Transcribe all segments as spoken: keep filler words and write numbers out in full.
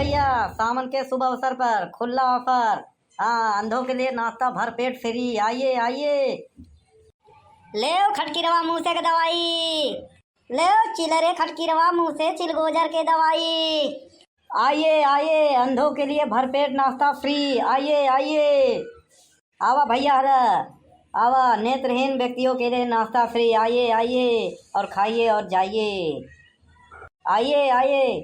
भैया, सावन के शुभ अवसर पर खुला ऑफर। हाँ, अंधों के लिए नाश्ता भर पेट फ्री। आइए, आइए। लेव खटकिरवा मुँह से के दवाई, लेव चिलरे खटकिरवा मुँह से चिलगोजर के दवाई। आइए, आइए, अंधों के लिए भरपेट नाश्ता फ्री। आइए, आइए। आवा भैया, हरा, आवा, नेत्रहीन व्यक्तियों के लिए नाश्ता फ्री। आइए, आइए और खाइए और जाइए। आइए, आइए,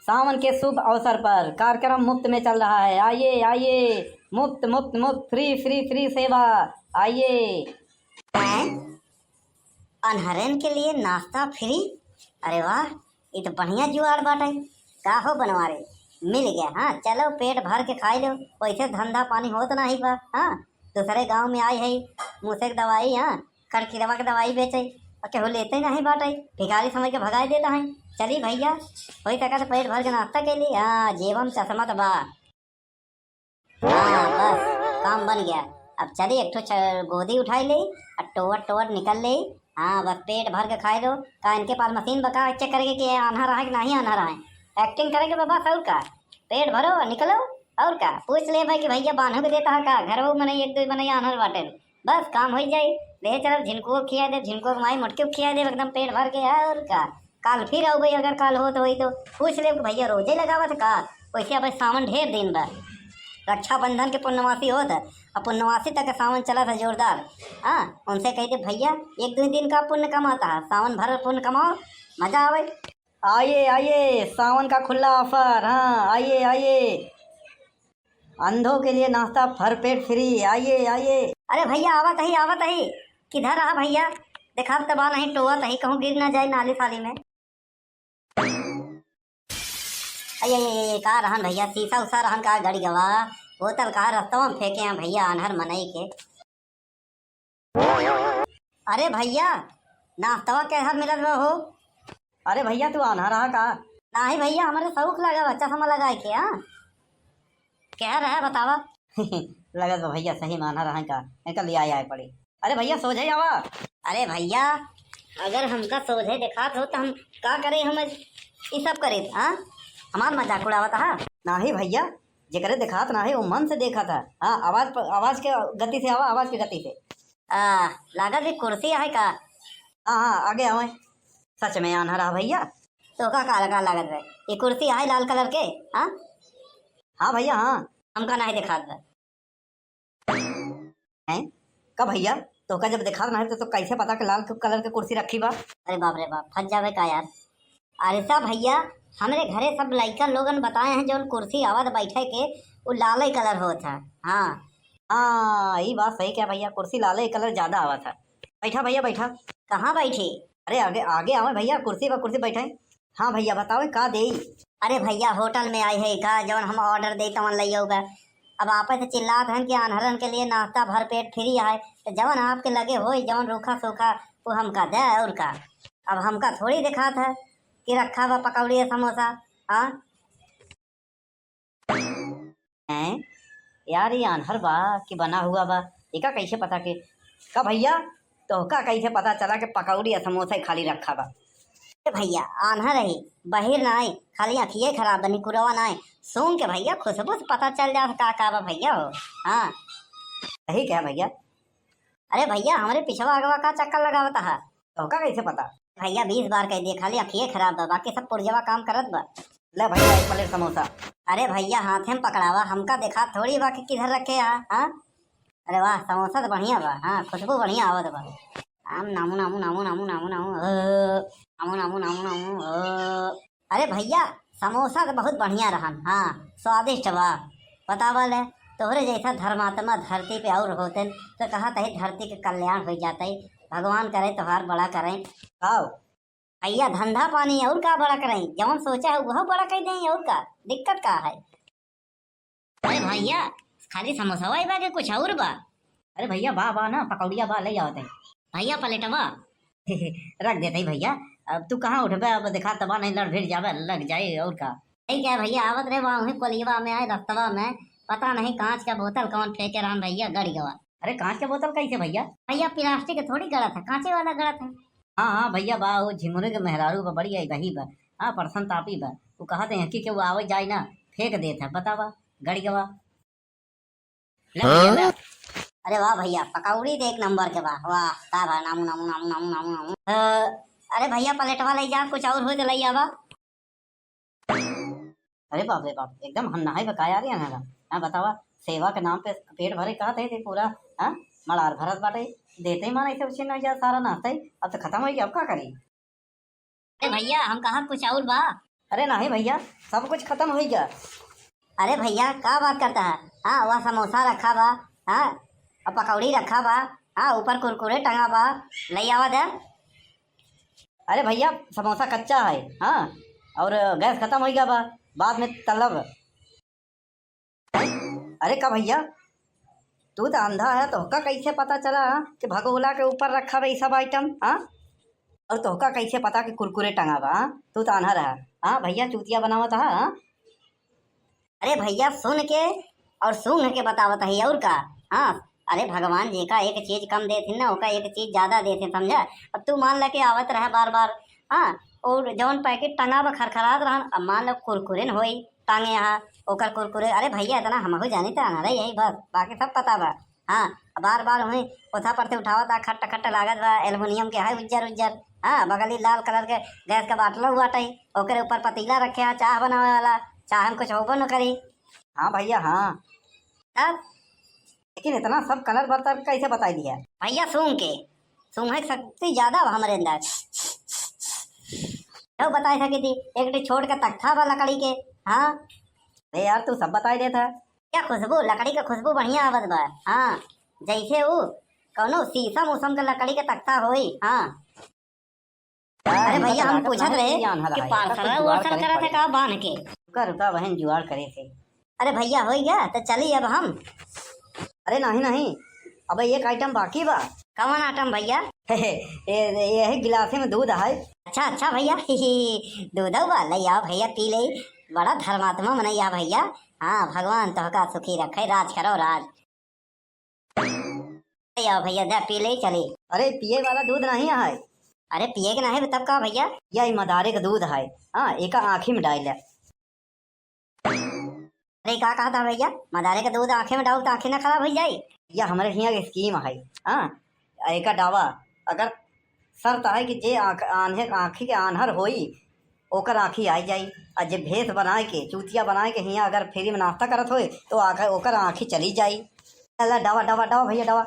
सावन के शुभ अवसर पर कार्यक्रम मुफ्त में चल रहा है। आइए, आइए, मुफ्त, मुफ्त, मुफ्त, फ्री, फ्री, फ्री सेवा। आइए। हैं? अनहरन के लिए नाश्ता फ्री? अरे वाह, ई तो बढ़िया जुगाड़ बाटे। का हो बनवारे, मिल गया? हाँ, चलो पेट भर के खाई लो। वैसे धंधा पानी होत नाही बा। हाँ, दूसरे गाँव में आई है, मुँह से दवाई, हाँ, खटकिरवा के दवाई बेचे, और केहू लेते नहीं बाटे, भिखारी समझ के भगाई देता है। चली भैया, होई सका तो पेट भर के नाश्ता के लिए। हाँ, जेबम चश्मा तो बा। हाँ, बस काम बन गया। अब चली एक ठो च-, गोदी उठाई ले और टोवर टोवर निकल ले। हाँ, बस पेट भर के खाए लो। का इनके पास मशीन बा का चेक करेके कि आन्हर है कि नहीं आन्हर है? एक्टिंग करेके बा बस, और का? पेट भरो और निकलो। और का? पूछ ले भाई कि भैया बान्हू के देता है का? घर वो मनई एक दो मनई आन्हर बाटे। बस काम हो जाई। ले चलब झिनको खिया दे, झिनको के माई मोटके खिया दे एकदम पेट भर के। और का? काल फिर आउबे, अगर काल होत होई तो पूछ लेब कि भैया रोजे लगावत का? वैसे अब सावन ढेर दिन बा, रक्षाबंधन के पुण्यवासी होत है, अब पुण्यवासी तक के सावन चलत है जोरदार। हाँ, उनसे कह दे भैया एक दो दिन का पुण्य कमाता है, सावन भर पुण्य कमाओ, मजा आवे। आइए, आइए, सावन का खुला ऑफर। हाँ, आइए, आइए, अंधों के लिए नाश्ता भरपेट फ्री। आइए, आइए। अरे भैया, आवत ही, आवत ही। किधर रहा भैया? देखा तो बा नहीं, टोवत ही, कहूँ गिर ना जाए नाली साली में। अये, अये, अये, का रहन भैया, शीशा उसा रहन का गड़ी गवा, बोतल का रस्तवा में फेंके हैं भैया, आन्हर मनई के। अरे भैया, नाश्तवा के हर मिलत बा हो? अरे भैया, तू आन्हर रहा का? नाही भैया, हमरे शौक लगा बा, चश्मा लगाए के, हाँ। कह रहा बतावा। लगत बा भैया, सही में आन्हर रहा का, इनका लिया आए पड़ी। अरे भैया, सोझे आवा। अरे भैया, अगर हमका सोझे देखात हो तो हम का करे, हम ई सब करे, हाँ? हमार मजाक उड़ावत हा? नाही भैया, जेकरे देखात नाही, वो मन से देखत हा। हाँ, आवाज प-, आवाज के गति से आवा, आवाज के गति से। आ, लागत भी कुर्सी आहे का? हाँ, हाँ, आगे आवे। सच में आन्हर हा भैया। तो का, का, का लागत बा? ये कुर्सी आहे लाल कलर के, हाँ? हाँ भैया, हाँ। हमका नाही देखात बा। हैं? का भैया? तोहका जब देखात नाही तो, तो कैसे पता कि लाल कलर के कुर्सी रखी बा? अरे बाप रे बाप, फंस जावे का यार? अरे सा भैया, हमरे घरे सब लइका लोगन बताए हैं, जौन कुर्सी आवत बैठे के, उ लाले कलर होत है। हाँ। हाँ, ई बात सही कहा भैया, कुर्सी लाले कलर ज्यादा आवत है। बैठा भैया, बैठा। कहाँ बैठी? अरे आगे, आगे आवे भैया, कुर्सी पर कुर्सी बैठे। हाँ भैया, बताओ का देई? अरे भैया, होटल में आई है का, जौन हम ऑर्डर देई तवन लइयो का। अब आपस से चिल्लात हन कि आन्हरन के लिए नाश्ता भर पेट फ्री है, तो जवन आपके लगे होई, जवन रूखा सूखा, वो हमका दे, और का। अब हमका थोड़ी दिखात है कि रखा बा पकौड़ी या समोसा, हाँ? हैं? यार, ये आन्हर बा कि बना हुआ बा? एका कैसे पता के? का भैया, तोहका कैसे पता चला कि पकौड़ी या समोसा खाली रखा बा? ए भैया, आन्हर ही, बहिर ना आए, खाली अखिए खराब बनी, कुरवा ना आए। सूंघ के भैया, खुशबू से पता चल जा का का बा भैया हो। हाँ। सही कहा भैया। अरे भैया, हमरे पिछवा अगवा का चक्कर लगावत हा? तोहका कैसे पता? भैया, बीस बार कह दिए, खाली अखिए खराब बा, बाकी सब पुर्जवा काम करत बा। ले भैया, एक प्लेट समोसा। अरे भैया, हाथे में पकड़ावा, हमका देखा थोड़ी बा कि किधर रखे हा, हाँ? अरे वाह, समोसा तो बढ़िया बा, हाँ, खुशबू बढ़िया आवत बा। आम नामू, नामू, नामू, नामू, नामू, नामू, ओ, नामू, नामू, नामू, नामू, ओ। अरे भैया, समोसा तो बहुत बढ़िया रहन, हाँ, स्वादिष्ट बा। बतावा ले, तोहरे जैसा धर्मात्मा धरती पे और होते तो कहा तही धरती के कल्याण हो जाते। भगवान करे तोहार बड़ा करें। आओ। भैया, धंधा पानी और का बड़ा करें, जवन सोचा है वह बड़ा कर दें, और का दिक्कत का है? अरे भैया, खाली समोसा बा के कुछ और बा? अरे भैया, बा, बा ना, पकौड़िया बा, ले आवत है। भैया, प्लेटवा। रख देते ही भैया, अब तू कहाँ उठबे, अब देखा तबा नहीं लड़ भिड़ जावे, लग जाए और का। ठीक है भैया, आवत रहे वहाँ वहीं कोलियवा में आए रस्तवा में, पता नहीं कांच का बोतल कौन फेंके रहन भैया, गड़ गवा। अरे कांच का बोतल कैसे भैया? भैया प्लास्टिक के थोड़ी गड़त है, कांचे वाला गड़त है। हाँ, हाँ भैया, बा वो झिमुरे के मेहरारू बा, बड़ी आई बही बा। हाँ, परसन तापी बा। उ कहत है कि केहू आवे जाए ना, फेंक देत है, बतावा, गड़ियवा। ले भैया, ले। अरे वाह भैया, पकौड़ी तो एक नंबर के बा। वाह, का बा, नामू, नामू, नामू, नामू, नामू, नामू। अ, अरे भैया, प्लेटवा ले जा, कुछ और हो तो ले आवा। अरे बाप रे बाप, एकदम हन्ना है बका यार, ये हन्ना। हाँ, बतावा, सेवा के नाम पे पेट भरे कहत है, ते पूरा, हाँ, मड़ार भरत बाटे। देते ही माने ऐसे उछिन हो जा सारा नाश्ता ही, अब तो खत्म हो गया, अब का करी? अरे भैया, हम कहा कुछ और बा। अरे नहीं भैया, सब कुछ खत्म हो गया। अरे भैया, का बात करता है? हाँ, वह समोसा रखा बा, हाँ, और पकौड़ी रखा बा, हाँ, ऊपर कुरकुरे टंगा बा, ले आवा दे। अरे भैया, समोसा कच्चा है, हाँ, और गैस खत्म हो गया बा, बाद में तलब। अरे का भैया, तू तो अंधा है, तोहका कैसे पता चला, हाँ, कि भगोला के ऊपर रखा बा ई सब आइटम, हाँ? और तोहका कैसे पता कि कुरकुरे टंगा बा, हाँ? तू तो अंधा रहा, हाँ भैया, चूतिया बनावत हा, हाँ? अरे भैया, सुन के और सूंघ के बतावत है, और का? हाँ, अरे भगवान जेका एक चीज कम देथिन ना, ओका एक चीज ज्यादा देथिन, समझा? अब तू मान ला के आवत रहा बार बार, हाँ, और जौन पैकेट टंगा बा खरखरात रहन, अब मान लो कुरकुरे न होई टांगे यहाँ, ओकर कुरकुरे। अरे भैया, इतना हमहू जानी त अनहरे यही बस, बाकी सब पता बा। हाँ, बार बार वही ओथा पर से उठावत आ, खट्ट खट्ट लागत बा, एल्युमिनियम के है उज्जर उज्जर। हाँ, बगली लाल कलर के गैस का बाटलो बाटे, ओकरे ऊपर पतीला रखे है, चाह बनावे वाला, चाह में कुछ होबो न करी। हाँ भैया, हाँ। तब? लेकिन इतना सब कलर बर्तन कैसे बताई दिया? भैया, सूंघ के, सूंघे के शक्ति ज्यादा बा हमरे अंदर। क्यों बताई सकी थी? एक ठे छोट के तख्ता बा लकड़ी के। हाँ। अरे यार, तू सब बताई देत है। क्या खुशबू, लकड़ी के खुशबू बढ़िया आवत बा। हाँ, जैसे ऊ कौनो शीशम उसम के लकड़ी के तख्ता होई। हाँ। अरे भैया, हम पूछत रहे कि पार्सल वार्सल करत है का बांध के? रुका, रुका बहन, जुगाड़ करे थे। अरे भैया, हो गया तो चली अब हम। अरे नहीं, नहीं, अब एक आइटम बाकी बा। कौन आइटम भैया? ए, ए, यही गिलासे में दूध है। अच्छा, अच्छा भैया, दूध बा, ले आओ भैया, पी ले। बड़ा धर्मात्मा मनैया भैया। हाँ, भगवान तोहका सुखी रखे, राज करो राज। ले आओ भैया, दे पी ले चली। अरे पिए वाला दूध नहीं है। अरे पिए के नहीं, तब का भैया? यही मदारे का दूध है। हाँ, एका आँखी में डाल ले। अरे का कहता भैया, मदारे का दूध आँखी में डाल तो आँखी ना खराब हो जाए? या हमारे हियाँ के स्कीम है। हाँ, एका डावा, अगर शर्त है कि जे आँख, आन्हे, आँखी के आन्हर होई, ओकर आँखी आई जाई। आ जे भेस बनाए के, चूतिया बनाए के हियाँ अगर फ्री में नाश्ता करत होए, तो आँख, ओकर आँखी चली जाई। अल्लाह, डावा, डावा, डावा भैया, डावा।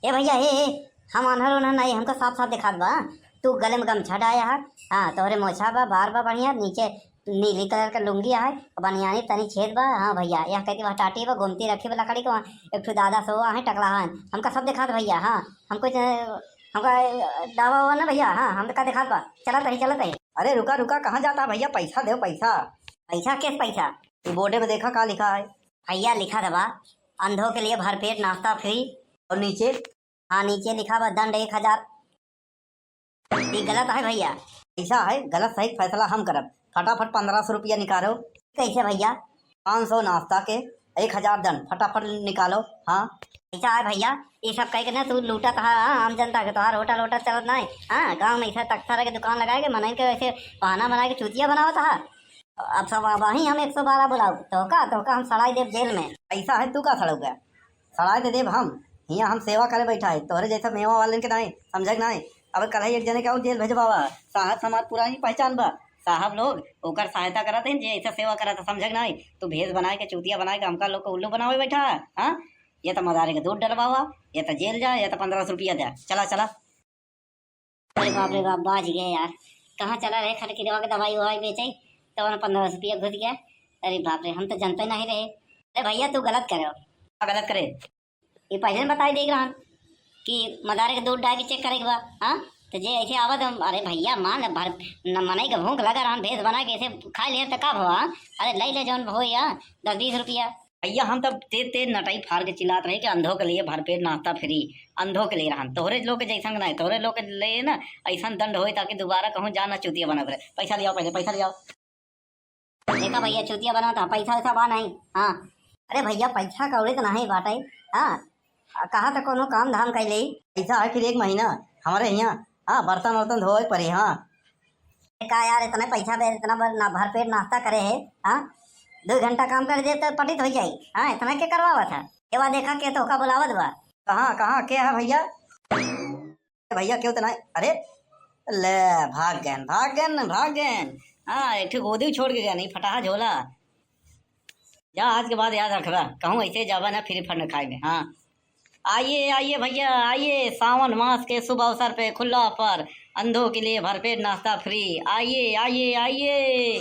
ए भैया, ए, ए, हम आन्हर उन्हर नहीं, हमका साफ साफ दिखात बा। तू गले में गमछा डाया है, हाँ, तोहरे मोछा बा, बार बा बढ़िया, नीचे नीली कलर का लुंगी है, बनियानी तनी छेद बा। हाँ भैया, यह कहती वह टाटी बा, गोमती रखी बा लकड़ी के, वहाँ एक ठो दादा सो आहे टकला है, हमका सब दिखात भैया। हाँ, हम कुछ, हमका डावा हुआ ना भैया। हाँ, हम का दिखात बा, चलत रही, चलत रही। अरे रुका, रुका, कहाँ जाता भैया? पैसा दे, पैसा। पैसा? किस पैसा? ये बोर्डे में देखा का लिखा है। भैया लिखा था बा, अंधों के लिए भरपेट नाश्ता फ्री। और नीचे? हाँ, नीचे लिखा बा दंड एक हजार। ये गलत है भैया। ऐसा है, गलत सही फैसला हम करब। फटाफट पन्द्रह सौ रुपया निकालो। कैसे भैया? पाँच सौ नाश्ता के, एक हजार दंड, फटाफट निकालो। हाँ। ऐसा है भैया, ये सब कह के ना तू लूटत है, हाँ, आम जनता के, तोहार होटल वोटल चलत ना है। हाँ, गाँव में ऐसा तख्ता रह के दुकान लगाए के, मनई के ऐसे बहाना बनाए के चूतिया बनावत है। अब सब वहीं हम एक सौ बारह बुलाओ, तोहका, तोहका हम सड़ाई देब जेल में। ऐसा है, तू का सड़ोगे? सड़ाई दे देब हम। हियाँ हम सेवा करे बैठा है, तोहरे जैसा मेवा वालन के नाई, समझे के नाई। अब कल एक जने के और जेल भेजवावा, साहब समाज पुरानी पहचान बा। साहब लोग ओकर सहायता करत हैं, जे ऐसा सेवा करत है, समझे के नाई। तू भेष बनाए के, चूतिया बनाए के, हमका लोग को उल्लू बनावे बैठा है, हाँ? ये तो मदारे के दूध डलवावा, ये तो जेल जा, ये तो पन्द्रह सौ रुपया दे। चला, चला। अरे बाप रे बाप, बाज गए यार। कहाँ चला रहे खटकिरवा के दवाई ववाई बेचे, तब ना पन्द्रह सौ रुपया घुस गया। अरे बाप रे, हम तो जनते नहीं रहे। अरे भैया, तू गलत करे हो। का गलत करे? ये पहले न बताई देख रहन कि मदारे के दूध डाल के चेक करे के बा, हाँ? तो जे ऐसे आवत हम, अरे भैया, मान ले, भर, न मनई के भूख लगा रहन, भेष बना के ऐसे खा ले तो का भवा, हाँ? अरे ले ले जौन हो या दस बीस रुपया। भैया, हम तब तेज तेज नटाई फाड़ के चिल्लात रहे कि अंधों के लिए भरपेट नाश्ता फ्री, अंधों के लिए रहन, तोहरे लोग के जैसन के नहीं, तोहरे लोग के लिए ना ऐसन दंड होए ताकि दोबारा कहूँ जा ना चूतिया बना करे। पैसा ले आओ, पहले पैसा ले आओ। देखा भैया, चूतिया बना था, पैसा वैसा बा नहीं। हाँ। अरे भैया, पैसा कौड़ी तो नहीं बाटे। हाँ, कहा तो कोनो काम धाम कर ले। पैसा है फिर एक महीना हमारे यहाँ। हाँ, बर्तन वर्तन धोए पड़े। हाँ। का यार, इतना पैसा दे, इतना बर-, ना, भरपेट नाश्ता करे है, हाँ? दो घंटा काम कर दे तो पटित हो जाई, हाँ? इतना के करवावत है? ये वा देखा के तोहका बुलावत बा। कहाँ, कहाँ, के है भैया? भैया क्यों तो नहीं? अरे, ले, भाग गए, भाग गए, भाग गए। हाँ, एक ठो गोदी छोड़ के गए, नहीं फटाहा झोला। जा, आज के बाद याद रखबा, कहूँ ऐसे जाबा ना फ्री फंड खाए में। हाँ, आइए, आइए भैया, आइए, सावन मास के शुभ अवसर पे खुला ऑफर, अंधों के लिए भरपेट नाश्ता फ्री। आइए, आइए, आइए।